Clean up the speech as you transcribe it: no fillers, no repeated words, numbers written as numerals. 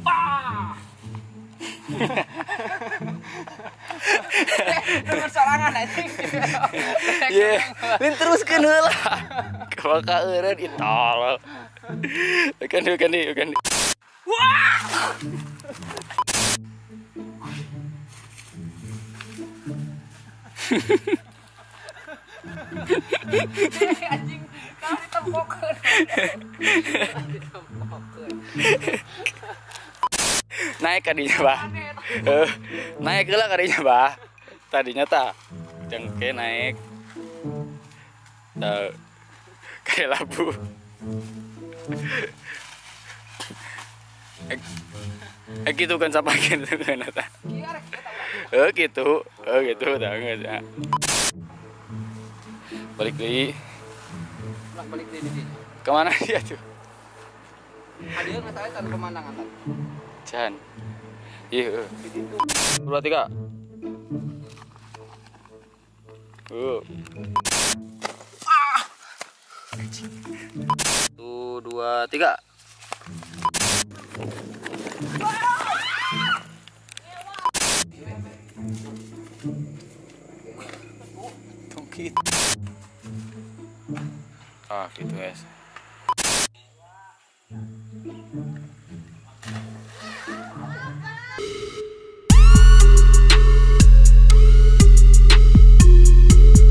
Ah. Sorangan anjing. Ye, lain teruskeun heula. Kumaha eureun ih tolol. Bukan di, bukan di. Wah! Anjing, kalau ditempokeun. Ditempokeun. Naik kadinya, Bah. Naik heula kadinya, Bah. Tadinya tak jengke naik. Tah kayak labu. Gitu kan siapa gitu kan eta. Gitu. Gitu tah geus ya. Balik deui. Balik deui di. Kemana dia tuh? Adieu nggak tahu tan pemandangan tan. Can. Iya. 2 3. Ah. 1 2 3. Tongkit. Ah, gitu guys.